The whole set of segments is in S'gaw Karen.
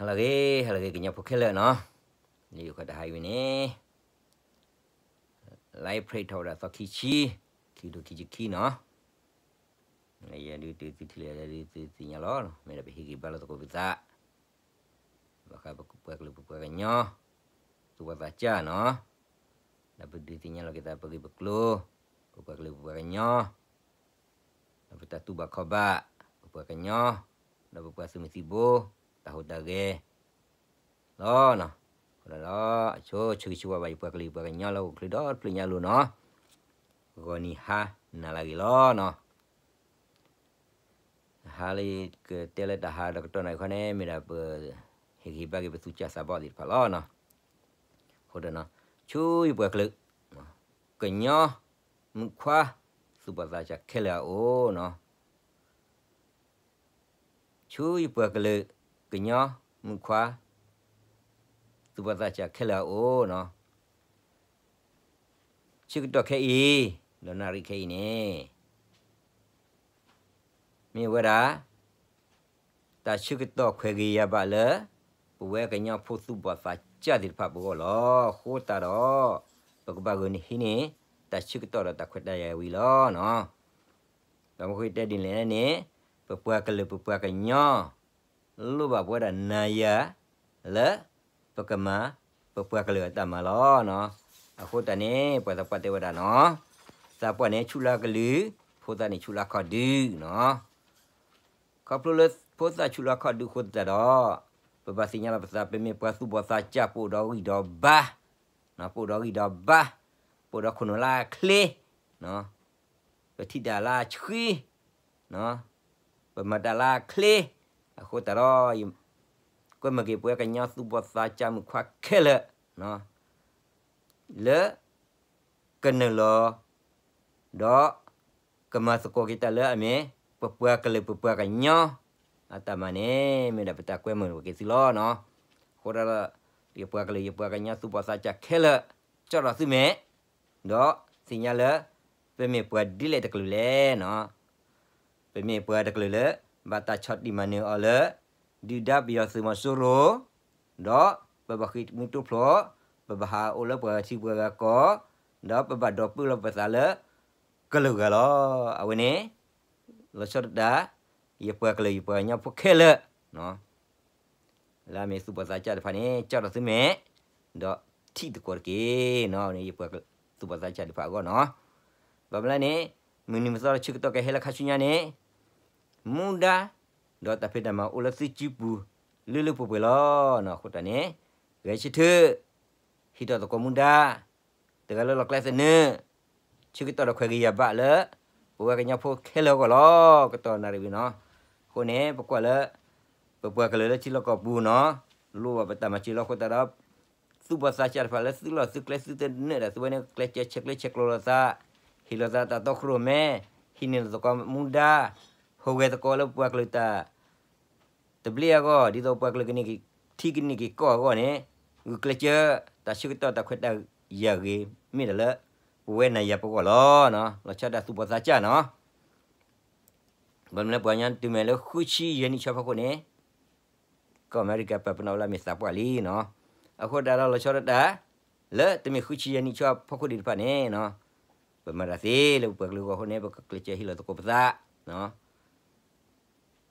ဟါလၢအဂ့ၤ ဟါလၢအဂ့ၤ ကညီဖိခဲလၢာ်နီၤ, လၢယိၤခီတဟါအံၤန့ၣ် live ဖျါထီၣ်ဝဲဒၣ်သီခံဆံ, ခံကထိခံဆံခံနီၤ, ယဒုးတုၤသုထံၣ်လၢယဒုးသုသ့ၣ်ညါလီၤ, မ့ၢ်ဒၣ်ပဟ့ၣ်ဂံၢ်ဘါလိာ်သကိးပသး ဘၣ်ဃးပပှၤကလုာ်ပပှၤကညီ သူၣ်ဘီၣ်သးစၢ်နီၤ, ဒီးပဒုးသ့ၣ်ညါလီၤက့ၤသးပဂ့ၢ်ပကျိၤ, ပပှၤကလုာ်ပပှၤကညီ, ဒီးပတၢ်တူၢ်ဘၣ်ခီၣ်ဘၣ်, ပပှၤကညီ, ဒီးပပှၤသုးမုၢ်သံၣ်ဘိ, တၢ်ဟူးတၢ်ဂဲၤလီၤနီၤ, အဃိဒီး အဆိဆၢဂ့ၤဆၢဝါဘၣ်ယပှၤကလုာ်ယပှၤကညီလၢဟီၣ်ခိၣ်ချၢဒီတဖျၢၣ်ညါအလိၤနီၤ, ဂီၤနံၤဟါနၤလၢအဂ့ၤလီၤနီၤ. ဟါလၢယကတဲလၢတၢ်ဟါဒီးကတီၢ်နၣ်ရံၣ်ခီန့ၣ် မ့ၢ်ဒၣ်ပ ဟ့ၣ်ဂံၢ်ဟ့ၣ်ဘါက့ၤပသူၣ်ကၢ်သးဘီၣ်သ့ၣ်တဖၣ်လီၤနီၤ, အဃိဒီး ဆူယပှၤကလုာ် ကညီမုၣ်ခွါ သူၣ်ဘီၣ်သးစၢ်ခဲလၢာ်အအိၣ်နီၤ, ဆူယပှၤကလုာ် ကညီမုၣ်ခွါ သူၣ်ဘီၣ်သးစၢ်ခဲလၢာ်အအိၣ်နီၤ, ဆၢကတီၢ်ခဲအံၤ ဒီးနၣ်ရံၣ်ခဲအံၤန့ၣ် မ့ၢ်ဝဲဒၣ် တၢ်ဆၢကတီၢ်ခွဲးဂ့ၤယာ်ဘၣ်လၢ ပဝဲကညီဖိသူၣ်ဘီၣ်သးစၢ်သ့ၣ်တဖၣ်ပဂီၢ်လီၤ. အဃိသတးဒီး ပကဘၣ်ဂုာ်န့ၢ်ဟံးန့ၢ် တၢ်ဆၢကတီၢ်ဒီးတၢ်ခွဲးတၢ်ယာ်ဝံၤလီၤနီၤ. ဒီးမ့ၢ်ဃိတဲဒ်လဲၣ်န့ၣ် ပပှၤကလုာ်ပပှၤကညီ လိၣ်ဘၣ်ပဝဲဒၣ်နၤယၤ လၢ ပကမၤ ပပှၤကလုာ်အတၢ်မၤလီၤနီၤ. အဃိသတးန့ၣ် ပှၤသးပှၢ်တဲဝဲဒၣ်နီၤ, သးပှၢ်န့ၣ်ဆူၣ်လၢကလုၢ်, ဖိသၣ်န့ၣ်ဆူၣ်လၢခီၣ်ဒုနီၤ. ခီဖျိလၢဖိသၣ်ဆူၣ်လၢခီၣ်ဒုအဃိသတးဒီး ပဘၣ်သ့ၣ်ညါလီၤပသး ပမ့ၢ်ပှၤသူၣ်ဘီၣ်သးစၢ် ပအိၣ်ဒီးဂံၢ်ဒီးဘါ, ပအိၣ်ဒီးဂံၢ်ဒီးဘါ, ပအိၣ်ဒီးခိၣ်နူာ်လၢအချ့, ပထံၣ်တၢ်လၢအဆှံ, ပမၤတၢ်လၢအချ့, အဃိသတးဒီး ကွဲမုာ်က့ၤပဝဲကညီသူၣ်ဘီၣ်သးစၢ်မုၣ်ခွါခဲလၢာ် လၢ ကနုာ်လီၤ ဒီး ကမၤသကိးက့ၤတၢ်လၢအမ့ၢ် ပပှၤကလုာ်ပပှၤကညီ အတၢ်မၤန့ၣ် မ့ၢ်ဒၣ်ပတၢ်ကွဲမုာ်က့ၤသုလီၤနီၤ. အဃိဒီး ယပှၤကလုာ်ယပှၤကညီသူၣ်ဘီၣ်သးစၢ်ခဲလၢာ် ကၠီၣ်ထီၣ်သုမဲာ် ဒီးသ့ၣ်ညါလၢ ပမ့ၢ်ပှၤဒ်လဲၣ်တကလုာ်လဲၣ်နီၤ. ပမ့ၢ်ပှၤတကလုာ်လၢ ဘၣ်တၢ်ဆီၣ်တံၢ်မၤနၢၤအီၤလၢ ဒုၣ်ဒါပယီၤသုးမီၤစိရိၤ, ဒီးပဘၣ်ဃ့ၢ်မှံဟးဖျိး, ပဘၣ်ဟးအိၣ်လၢပှၤဂၤထံပှၤဂၤကီၢ်, ဒီးပဘၣ်ဒိးပၢလီၤပသးလၢ ကလုာ်ဂၤလီၤ. အဝဲန့ၣ် လီၤဆီဒၣ်တၢ် ယပှၤကလုာ်ယပှၤကညီဖိခဲလၢာ် လၢအမ့ၢ်သူၣ်ဘီၣ်သးစၢ်တဖၣ်န့ၣ် ကၠီၣ်ထီၣ်သုမဲာ်, ဒီးထံၣ်သကိးတက့ၢ်နီၤ. ယပှၤသူၣ်ဘီၣ်သးစၢ်တဖၣ်အဂီၢ်နီၤ. ဘၣ်မနုၤလဲၣ်န့ၣ် မုၢ်နံၤမုၢ်သီလၢဆၢကတီၢ်ကဟဲလၢခါဆူညါန့ၣ် မူဒါ ဒီးတၢ်ဖံးတၢ်မၤအိၣ်လၢသုစုပူၤ လၢလၢပှဲၤပှဲၤလီၤ. အဃိတၢ်န့ၣ် ဂဲၤဆၢထၢၣ် ဟံးထီၣ်သကိးမူဒါ တဂၤလၢလီၢ်ကျဲသနၢၣ် ဆၢကတီၢ်ဒီးခွဲးဂ့ၤယာ်ဘၣ်လၢ ပဝဲကညီဖိခဲလၢာ်အဂီၢ်လီၤ. ကတီၢ်နၣ်ရံၣ်ဝံၤနီၤ. အဃိန့ၣ် ပကွၢ်လၢ ပပှၤကလုာ်လၢထံလီၢ်ကီၢ်ပူၤနီၤ လိၣ်ဘၣ်ပတၢ်မၤစၢၤလီၤ. အဃိသတးဒီး သူၣ်ဘီၣ်သးစၢ်တဖၣ်လၢသုလီၢ်သုကျဲသုတနၢၣ်ဒီး သုဝဲန့ၣ် ကျဲးစၢးဆဲးကျၢဆဲးကျိးလိာ်သး, ဟ့ၣ်လိာ်သးတၢ်တီခိၣ်ရိၣ်မဲ, ဟံးန့ၢ်လိာ်သကိးမူဒါ, ဟူးဂဲၤသကိးလၢပပှၤကလုာ်တၢ် သဘျ့အဂီၢ်, ဒ်သိးပှၤကလုာ်ကန့ၢ်က့ၤထံကန့ၢ်က့ၤကီၢ်အဂီၢ်န့ၣ်, ဂုာ်ကျဲးစၢး တၢ်ဆၢကတီၢ်တၢ်ခွဲးတၢ်ယာ်ဂ့ၤ မ့ၢ်ဒၣ်လၢ ပဝဲနၤယၤပဂီၢ်လီၤ. လီၤဆီဒၣ်တၢ်သူၣ်ဘီၣ်သးစၢ်နီၤ. ဘၣ်မနုၤလၢပှၤကညီတုၤမ့ၢ်လၢဃုဆံယဲၢ်နံၣ်ဆူအဖီခိၣ်န့ၣ် ကီၢ်အမဲရကၤပာ်ပနီၣ်ဝဲလၢအမ့ၢ်သးပှၢ်လံနီၤ. အဃိသတးဒီးလီၤဆီဒၣ်တၢ် လၢတမ့ၢ်ဃုဆံယဲၢ်နံၣ်ဆူအဖီခိၣ်ဒံးတဖၣ်န့ၣ် ပမၤတၢ်သ့လၢပပှၤကလုာ်အဂီၢ်အဃိန့ၣ် ပကကျဲးစၢးဟ့ၣ်လီၤသကိးပသး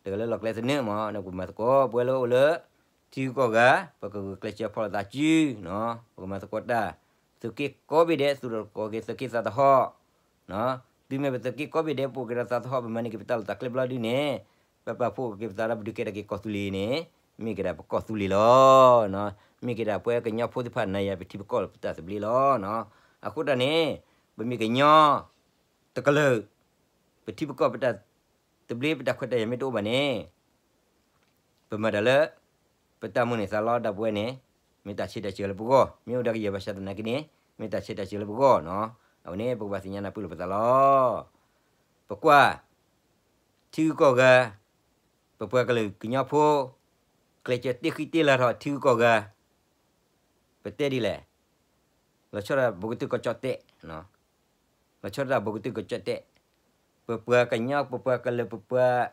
တဂၤလၢလီၢ်ကျဲသနၢၣ်မ့ၢ် ပမၤသကိး ပဝဲလၢအိၣ်လၢ ထံဂုၤကီၢ်ဂၤ ပကဂုာ်ကျဲးစၢးဖီၣ်လိာ်သးစု ပကမၤသကိးတၢ် သုးက့ကိးဘ့ၣ်ဒဲး သူၣ်ထီၣ်သကိးက့ၤသုးက့သးသဟီၣ် တုၤမ့ၢ်ပသုးက့ကိးဘ့ၣ်ဒဲး ပအိၣ်က့ၤဒီးသးသဟီၣ် ပမၤန့ၢ်က့ၤပတၢ်လီၢ်တၢ်ကျဲဘျီဒုန့ၣ် ပပာ်ဖှိၣ်က့ၤပသးဒီးပဒုးကဲထီၣ်က့ၤကီၢ်သူလ့ၤန့ၣ် မ့ၢ်က့ၤဒၣ်ပကီၢ်သူလ့ၤလီၤ. မ့ၢ်က့ၤဒၣ်ပဝဲကညီဖိသ့ၣ်တဖၣ်နၤယၤပထံပကီၢ်ပတၢ်သဘျ့လီၤ. အဃိတၢ်န့ၣ် ပမ့ၢ်ကညီ တကလုာ် ပထံပကီၢ်ပတၢ်သဘျ့ပတၢ်ခွဲးတၢ်ယာ်မ့ၢ်တအိၣ်ဘၣ်န့ၣ် ပမၤတၢ်လၢ ပတၢ်မိၣ်န့ၢ်သးလီဒီးပဝဲန့ၣ် မ့ၢ်တၢ်ဆံးတၢ်စှၤလၢပဂီၢ် မ့ၢ်အိၣ်ဒီးကယဲၢ်ဘၣ်ဆၣ်သနာ်က့န့ၣ် မ့ၢ်တၢ်ဆံးတၢ်စှၤလၢပဂီၢ်နီၤ. အဝဲန့ၣ် ပကဘၣ်သ့ၣ်ညါနၢ်ပၢၢ်လိာ်ပသးလီၤ. ပကွၢ် ထံဂုၤကီၢ်ဂၤ ပပှၤကလုာ်ကညီဖိ ကျဲးစၢးတ့ဃံတ့လၤထီၣ်ထံဂုၤကီၢ်ဂၤ ပတဲဒ်လဲၣ် လီၤဆီဒၣ်တၢ်ဘူးကတၢၢ်ကီၢ်ကၠီၣ်တဲၣ်, လီၤဆီဒၣ်တၢ်ဘူးကတၢၢ်ကီၢ်ကၠီၣ်တဲၣ်, ပပှၤကညီ ပပှၤကလုာ် ပပှၤ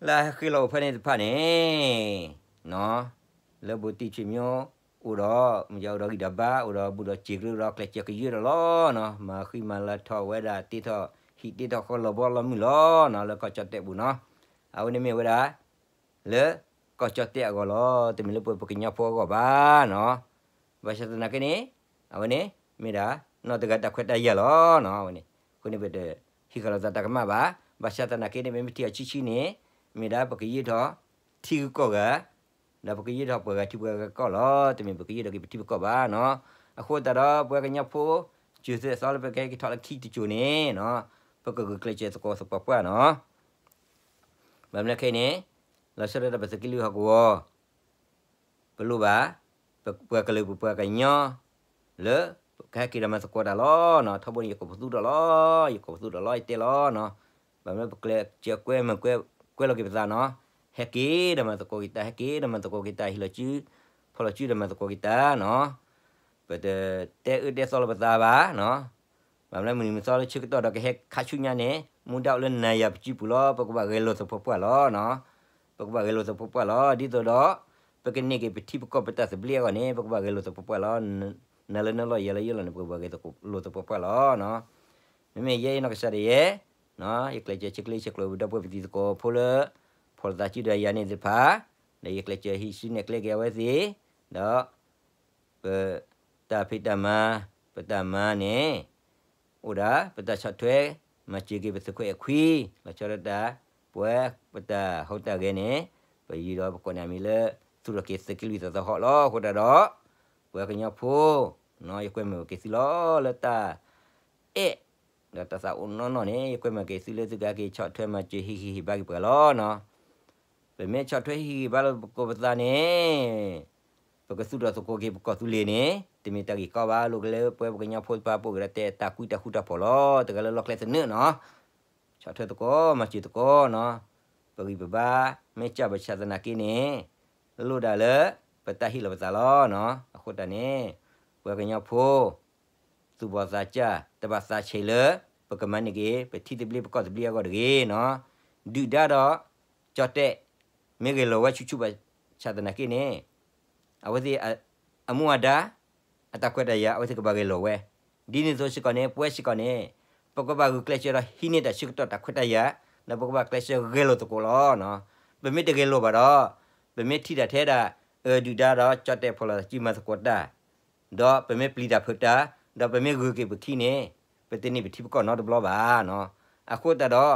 လၢအဟဲဃ့ၢ်လီၤအိၣ်ဖဲန့ၣ်တဖၣ်န့ၣ် လၢဘူးတံၢ်ဆွေမျိုးအိၣ်ဒီး မ့ၢ်ယအိၣ်ဒီးဂံၢ်ဒီးဘါ အိၣ်ဒီးဘူးဒီးစ့ၤကရၢဒီး ကျဲးစၢးကယၢၢ်ဒီးလီၤနီၤ, မၤဃံမၤလၤထီၣ်ဝဲဒၣ်တ့ထီၣ် ဟံၣ်တ့ထီၣ်ဃီလီၤဘီလီၤမုၢ်လီၤနီၤ, လၢကီၢ်ကၠီၣ်တဲၣ်ပူၤနီၤ, အဝဲန့ၣ်မ့ၢ်ဝဲဒၣ် လၢကီၢ်ကၠီၣ်တဲၣ်အဂီၢ်လီၤ, တမ့ၢ်လၢပပှၤကညီဖိအဂီၢ်ဘၣ်နီၤ, ဘၣ်ဆၣ်သနာ်က့န့ၣ် အဝဲန့ၣ် မ့ၢ်ဒၣ် နီၢ်တဂၤတၢ်ခွဲးတၢ်ယာ်လီၤနီၤ, အဝဲန့ၣ် အဃိန့ၣ်ပတဟံးဃာ်လိာ်သးတၢ်ကမၣ်ဘၣ်, ဘၣ်ဆၣ်သနာ်က့န့ၣ် ပမ့ၢ်ထံၣ်အီၤဆံးဆံးန့ၣ် မ့ၢ်ဒၣ်ပကယၢၢ်ထီၣ် ထံဂုၤကီၢ်ဂၤ ဒီးပကယၢၢ်ထီၣ်ပှၤဂၤထံပှၤဂၤကီၢ်လီၤ, တမ့ၢ်ပကယၢၢ်ထီၣ်က့ၤပထံပကီၢ်ဘၣ်နီၤ, အဃိသတးဒီး ပှၤကညီဖိ စၢၤသွဲၣ်သီလၢပကဟဲက့ၤထီၣ်လၢခံတစိၤန့ၣ်နီၤ, ပကဂုာ်ကျဲးစၢးသကိးသပှၢ်ပှၢ်နီၤ, ဘၣ်မနုၤခဲအံၤန့ၣ် လီၤဆီဒၣ်တၢ်ပသုးက့လွံၢ်ဟီၣ်ကဝီၤ ပလိၣ်ဘၣ် ပပှၤကလုာ်ပပှၤကညီ လၢကဟဲက့ၤဒီးမၤသကိးတၢ်လီၤနီၤ, ထီဘိန့ၣ် ယကိးပသူထီၣ်လီၤ, ယကိးပသူထီၣ်လီၤ ယတဲလီၤနီၤ, ဘၣ်မနုၤပကျဲးစၢးကွဲမုာ်ကွဲလီၤက့ၤပသးနီၤ, ဟဲက့ၤဒီးမၤသကိးက့ၤတၢ် ဟဲက့ၤဒီးမၤသကိးက့ၤတၢ် ဟ့ၣ်လီၤစု ဖီၣ်လီၤစုဒီးမၤသကိးက့ၤတၢ်နီၤ, ပတတဲအၢတဲသီလၢပသးဘၣ်နီၤ ဘၣ်မနုၤမုၢ်နံၤမုၢ်သီလၢဆၢကတီၢ်ဒီးကဟဲခးဆူညါန့ၣ် မူဒါအိၣ်လၢနၤယၤပစုပူၤလီၤ, ပကဘၣ်ဂဲၤလိာ်သပှၢ်ပှၢ်လီၤနီၤ, ပကဘၣ်ဂဲၤလိာ်သပှၢ်ပှၢ်လီၤ, ဒ်သိးဒီး ပကန့ၢ်က့ၤပထံပကီၢ်ပတၢ်သဘျ့အဂီၢ်န့ၣ် ပကဘၣ်ဂဲၤလိာ်သပှၢ်ပှၢ်လီၤ, နၤလၢနလီၢ်ယၤလၢယလီၢ်န့ၣ် ပကဘၣ်ဂဲၤလိာ်သပှၢ်ပှၢ်လီၤနီၤ, မ့မ့ၢ်ယဲအံၤနီၢ်ကစၢ်ဒၣ်ယဲ ယကျဲးစၢးဆဲးကျိးဆဲးကျိးပဒီပုၢ်ဝဲၢ်ပတံၤသကိးဖိလၢ ဖီၣ်လိာ်သးစုဒီးယၤန့ၣ်သ့ၣ်တဖၣ်, ဒီးယကျဲးစၢးဟံးစုနဲၣ်ကျဲက့ၤအဝဲသ့ၣ်, ဒီး ပတၢ်ဖံးတၢ်မၤ ပတၢ်မၤန့ၣ် အိၣ်ဒၣ် ပတၢ်ဆီၣ်ထွဲ မၤစၢၤက့ၤပသုးခွဲးအခွံ, လီၤဆီဒၣ်တၢ် ပဝဲပတၢ်ဟူးတၢ်ဂဲၤန့ၣ် ပယူၢ်ဒီးပကိးန့ၢ်အမံၤလၢ သူၣ်ထီၣ်က့ၤသုးက့လွံၢ်သီသီဟီၣ်လီၤ. အဃိတၢ်ဒီး ပှၤကညီဖိ ယကွဲမုာ်က့ၤသုလီၤ လၢတၢ်အဲၣ် ဒီးတၢ်သးအိၣ်နီၢ်နီၢ်န့ၣ် ယကွဲမုာ်က့ၤသုလၢသုကဟဲက့ၤဆီၣ်ထွဲမၤစၢၤဟ့ၣ်ဂံၢ်ဟ့ၣ်ဘါက့ၤပှၤလီၤနီၤ. ပမ့ၢ်ဆီၣ်ထွဲဟ့ၣ်ဂံၢ်ဟ့ၣ်ဘါလိာ်သကိးပသးန့ၣ် ပကသူၣ်ထီၣ်သကိးက့ၤပကီၢ်သူလ့ၤန့ၣ် တမ့ၢ်တၢ်ဂ့ၢ်ကီဘၣ်. လိၣ်ကလဲပဝဲပှၤကညီဖိတဖၣ် ပအိၣ်က့ၤဒီးတဲတၢ်ကွံတၢ်ဃူတၢ်ဖိးလီၤ. တဂၤလၢလီၢ်ကျဲသနၢၣ်နီၤ ဆီၣ်ထွဲသကိး မၤစၢၤသကိးနီၤ. ပဂံၢ်ပဘါ မ့ၢ်စၢ်ဘၣ်ဆၣ်သနာ်က့န့ၣ် လိၣ်ဒၣ်လၢ ပတၢ်ဟ့ၣ်လီၤပသးလီၤနီၤ. အဃိတၢ်န့ၣ် ပှၤကညီဖိ သူၣ်ဘီၣ်သးစၢ် တဘၣ်သးဆံးလၢ ပကမၤန့ၢ်က့ၤ ပထံသဘျ့ပကီၢ်သဘျ့အဂီၢ်တဂ့ၤနီၤ. ဒုၣ်ဒါဒီး ကၠီၣ်တဲၣ် မ့ၢ်ဂဲၤလိာ်ဝဲဆူၣ်ဆူၣ်ဘၣ်ဆၣ်သနာ်က့န့ၣ် အဝဲသ့ၣ် အမူအဒါ အတၢ်ခွဲးတၢ်ယာ် အဝဲသ့ၣ်ကဘၣ်ဂဲၤလိာ်ဝဲ. ဒ်န့ၣ်အသိးစ့ၢ်ကီးန့ၣ် ပဝဲစ့ၢ်ကီးန့ၣ် ပကဘၣ်ဂုာ်ကျဲးစၢးဒီးဟံးန့ၢ်တၢ်ဆၢကတီၢ်တၢ်ခွဲးတၢ်ယာ် ဒီးပကဘၣ်ကျဲးစၢးဂဲၤလိာ်သကိးလီၤ. ပမ့ၢ်တဂဲၤလိာ်ဘၣ်ဒီး ပမ့ၢ်ထံၣ်တၢ်ထဲဒၣ် အဒုၣ်ဒါဒီးကၠီၣ်တဲၣ်ဖီၣ်လိာ်သးစုမၤသကိးတၢ် ဒီးပမ့ၢ်ပျံၤတၢ်ဖုးတၢ် ဒီးပမ့ၢ်ဂုၤက့ၤပခံန့ၣ် ပတန့ၢ်ပထံပကီၢ်နီတဘျီဘၣ်နီၤ. အဃိသတး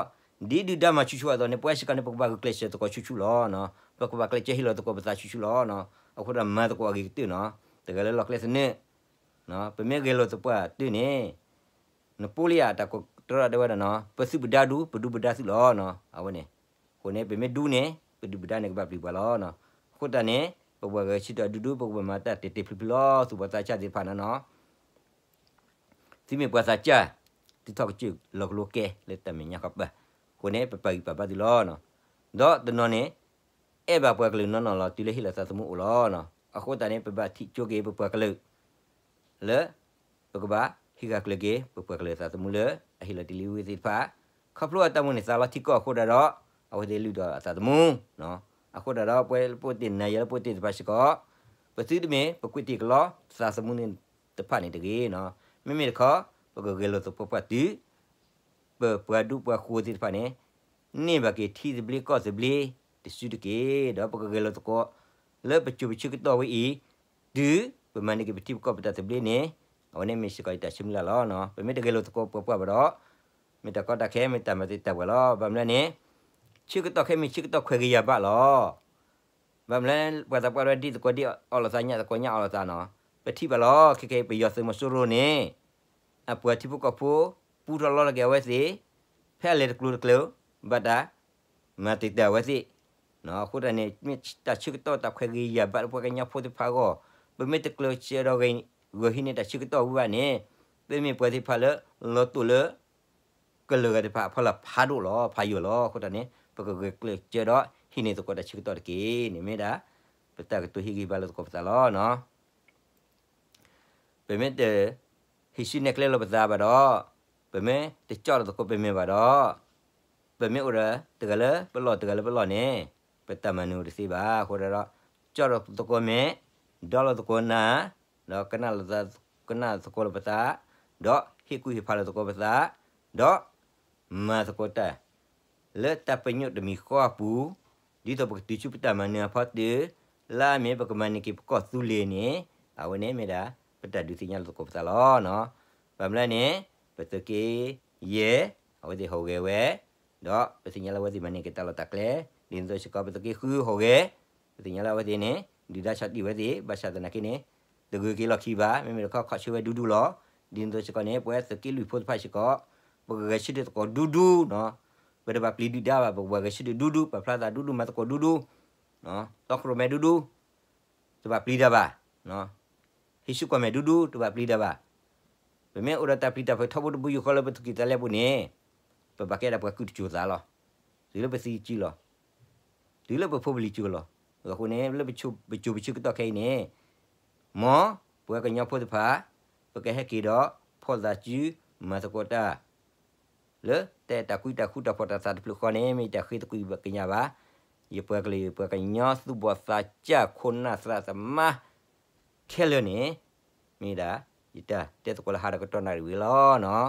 ဒီး ဒ်ဒုၣ်ဒါမၤဆူၣ်ဆူၣ်အသိးန့ၣ် ပဝဲစ့ၢ်ကီးန့ၣ် ပကဘၣ်ဂုာ်ကျဲးစၢးသကိးဆူၣ်ဆူၣ်လီၤ. ပကဘၣ်ကျဲးစၢးဟ့ၣ်လီၤသကိးပသးဆူၣ်ဆူၣ်လီၤ. အဃိဒီးမၤသကိးအဂ့ၤကတၢၢ်နီၤ. တဂၤလၢလီၢ်ကျဲသနၢၣ် ပမ့ၢ်ဂဲၤလိာ်သပှၢ်တၢၢ်န့ၣ် နပိလံယၤတၢ်ကတိၤဒၣ်ဝဲဒၣ်နီၤ ပသုးပဒါဒူ ပဒူပဒါသုးလီၤနီၤ. အဝဲန့ၣ် အဃိန့ၣ် ပမ့ၢ်ဒူန့ၣ် ပဒူပဒါန့ၣ်ကဘၣ်ပျံၤပှၤလီၤနီၤ. အဃိတၢ်န့ၣ် ပပှၤဂၤဆၢကတီၢ်ဒူဒူ ပကဘၣ်မၤတၢ်တဲာ်တဲာ်ဖျုးဖျုးလီၤ. သူၣ်ဘီၣ်သးစၢ်သ့ၣ်တဖၣ်န့ၣ်နီၤ သုမ့ၢ်ပှၤသးစၢ် သုထီၣ်ကစၢၢ်လီၤကလိကဲလၢတၢ်မဲာ်ညါဃီပၢ်, အဃိန့ၣ် ပပာ်ဂံၢ်ပာ်ဘါသုလီၤနီၤ. ဒီးတနီၤန့ၣ် အဲၣ်ဘၣ်ပှၤကလုာ်နီၢ်နီၢ်လီၤ တုၤလၢဟ့ၣ်လီၤသးသမူအိၣ်လီၤနီၤ. အဃိသတးန့ၣ် ပဘၣ်ထံၣ်ကၠိက့ၤပပှၤကလုာ် လၢ ပကဘၣ်ဟံးဃာ်ကျၢၤက့ၤ ပပှၤကလုာ်သးသမူလၢ အဟ့ၣ်လီၤတ့ၢ်လံဝဲသ့ၣ်တဖၣ် ခီဖျိအတၢ်မိၣ်န့ၢ်သးလီထံကီၢ်အဃိဒၣ်ဒီး အဝဲသ့ၣ်လုၢ်ဒီးအသးသမူ အဃိဒၣ်ဒီး ပဝဲလၢပအိၣ်တ့ၢ်နၤယၤလၢပအိၣ်တ့ၢ်သ့ၣ်တဖၣ်စ့ၢ်ကီး ပသုတမ့ၢ် ပကွံာ်တ့ၢ်ကလီ သးသမူန့ၣ်တဂ့ၤနီၤ. မ့မ့ၢ်တခီ ပကဂဲၤလိာ်သပှၢ်ပှၢ်တုၤ ပပှၤဒူပှၤဃိၤသ့ၣ်တဖၣ်န့ၣ် န့ၢ်ဘၣ်က့ၤထံသဘျ့ကီၢ်သဘျ့တစုတက့ၢ်. ဒီးပကဂဲၤလိာ်သကိး လၢပစိၤပဆၢကတီၢ်ဝဲအံၤ တုၤပမၤန့ၢ်က့ၤပထံပကီၢ်ပတၢ်သဘျ့န့ၣ် အဝဲန့ၣ်မ့ၢ်စ့ၢ်ကီးယတၢ်ဆၢမုၢ်လၢ်လီၤ. ပမ့ၢ်တဂဲၤလိာ်သကိးပှၢ်ပှၢ်ဘၣ်ဒီး မ့ၢ်တၢ်ကီတၢ်ခဲ မ့ၢ်တၢ်မၤသ့တၢ်ပှၤလီၤ. ဘၣ်မနုၤန့ၣ် ဆၢကတီၢ်ခဲအံၤမ့ၢ်ဆၢကတီၢ်ခွဲးဂ့ၤယာ်ဘၣ်လီၤ. ဘၣ်မနုၤ ပှၤသးပှၢ်ဒီးဒ်သကိးဒ်အီၣ်လိာ်သးညၣ်သကိးညၣ်အီၣ်လိာ်သးနီၤ. ပထံၣ်ဘၣ်လီၤ ခဲကနံၣ်အံၤ ပယီၤသုးမီၤစိရိၤန့ၣ် အပှၤထံဖိကီၢ်ဖိ ပူထီၣ်လီၤထီၣ်က့ၤအဝဲသ့ၣ် ဖဲအလဲၤတကျိၤတကျဲၤ ဘၣ်တၢ် မၤတံာ်တာ်အဝဲသ့ၣ် အဃိတၢ်န့ၣ် မ့ၢ်တၢ်ဆၢကတီၢ်တၢ်ခွဲးဂ့ၤယာ်ဘၣ်လၢပှၤကညီဖိသ့ၣ်တဖၣ်အဂီၢ်, ပမ့ၢ်တကျဲးစၢးဒီးဂဲၤဟံးန့ၢ်တၢ်ဆၢကတီၢ်ဝံၤဘၣ်န့ၣ် ပမ့ၢ်ပှၤသ့ၣ်တဖၣ်လၢ လီၤတိၢ်လၢ ကလုာ်ဂၤသ့ၣ်တဖၣ်အဖီလာ်ဖးဒိၣ်လီၤ ဖးယိာ်လီၤ. အဃိတၢ်န့ၣ် ပကဂဲၤကျဲးစၢးဒီးဟံးန့ၢ်သကိးတၢ်ဆၢကတီၢ်တက့ၢ်န့ၣ် မ့ၢ်ဒၣ် ပတၢ်ကတိၤဟ့ၣ်ဂံၢ်ဘါလိာ်သကိးပသးလီၤ. ပမ့ၢ်တဟံးစုနဲၣ်ကျဲလိာ်ပသးဘၣ်ဒီး, ပမ့ၢ်တကၠီၣ်လိာ်သကိးပမ့ၢ်ဘၣ်ဒီး, ပမ့ၢ်အိၣ်ဒီးတဂၤလၢပလီၢ်တဂၤလၢပလီၢ်န့ၣ် ပတၢ်မၤနၢၤတသ့ဘၣ်. အဃိဒီး ကၠီၣ်လီၤသကိးမဲာ်, ဒီလီၤသကိးနၢ်, ဒီးကနၣ်လီၤသကိးလၢပသး, ဒီးဟ့ၣ်ကူၣ်ဟ့ၣ်ဖးလီၤသကိးပသး, ဒီးမၤသကိးတၢ် လၢတၢ်ပညိၣ်တမံၤဃီအပူၤ, ဒ်သိးပကတုၤဆူပတၢ်မၤနၢၤအဖီတၢၢ်, လၢအမ့ၢ်ပကမၤန့ၢ်က့ၤပကီၢ်သူလ့ၤန့ၣ်, အဝဲန့ၣ်မ့ၢ်ဒၣ် ပတၢ်ဒုးသ့ၣ်ညါလီၤသကိးပသးလီၤ. ဘၣ်မနုၤလဲၣ်န့ၣ်, ပသုးက့ယဲၢ် အဝဲသ့ၣ်ဟူးဂဲၤဝဲ, ဒီးပသ့ၣ်ညါလၢအဝဲသ့ၣ်မၤန့ၢ်က့ၤတၢ်လီၢ်တၢ်ကျဲ, ဒ်န့ၣ်အသိးစ့ၢ်ကီး ပသုးက့ဃုဟူးဂဲၤ, ပသ့ၣ်ညါလၢအဝဲသ့ၣ်န့ၣ် ဒုၣ်ဒါဆီၣ်တံၢ်ဝဲသ့ၣ်, ဘၣ်ဆၣ်သနာ်က့န့ၣ် တဂုၤက့ၤလီၢ်ခံဘၣ်, မ့မ့ၢ်တခီ ခီၣ်ဆၢဝဲဒူဒူလီၤ. ဒ်န့ၣ်အသိးစ့ၢ်ကီးန့ၣ် ပဝဲသုးက့လွံၢ်ဖိတဖၣ်စ့ၢ်ကီး, ပကဂဲၤဆၢထၢၣ်သကိးဒူဒူနီၤ, ပတဘၣ်ပျံၤဒုၣ်ဒါဘၣ်, ပကဘၣ်ဂဲၤဆၢထၢၣ်ဒူဒူ, ပာ်ဖျါသးဒူဒူ, မၤသကိးဒူဒူ, တီခိၣ်ရိၣ်မဲဒူဒူ, တဘၣ်ပျံၤတၢ်ဘၣ်, ဟံးဆူၣ်ကွီၢ်မဲာ်ဒူဒူ တဘၣ်ပျံၤတၢ်ဘၣ်. ပမ့ၢ်အိၣ်ဒီးတၢ်ပျံၤတၢ်ဖုးထီဘိတဘိယူၢ်ဃီလၢပသူၣ်ကံၢ်သးလဲပူၤန့ၣ်, ပဘၣ်ကဲဒၣ်ပှၤကုၢ်တစိၤသးလီၤ. တုၤလၢပသံကၠံလီၤ. တုၤလၢပဖိပလံၤကၠိလီၤ. အဃိန့ၣ် လၢပစိၤပဆၢကတီၢ်ခဲအံၤန့ၣ်, မ်ပဝဲကညီဖိတဖၣ်, ပကဟဲက့ၤဒီးဖီၣ်သးစုမၤသကိးတၢ် လၢတၢ်အဲၣ်တၢ်ကွံတၢ်ဃူတၢ်ဖိးတၢ်သးတဖျၢၣ်ဃီန့ၣ် မ့ၢ်တၢ်ဃ့သကွံၢ်ကညးဘၣ်. ယပှၤကလုာ်ယပှၤကညီသူၣ်ဘီၣ်သးစၢ်ခိၣ်နၢ်သရၣ်သမါခဲလၢာ်န့ၣ်, မ့ၢ်ဒၣ်ယတၢ်တဲသကိးလၢဟါဒီးကတီၢ်နၣ်ရံၣ်ဝံၤလီၤ.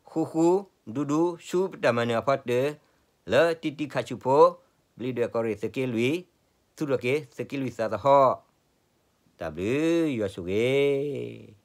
ဃူဃူဒူဒူဆူပတၢ်မၤနၢၤအဖီတၢၢ်, လၢတံတံခးဆူၣ်ဖိ, ဘျံးဒွဲၣ်ကီၢ်ရ့ၣ်သုးက့လွံၢ်, သူၣ်ထီၣ်က့ၤသုးက့လွံၢ်သးသဟီၣ်, တၢ်ဘျုးယွၤဆိၣ်ဂ့ၤ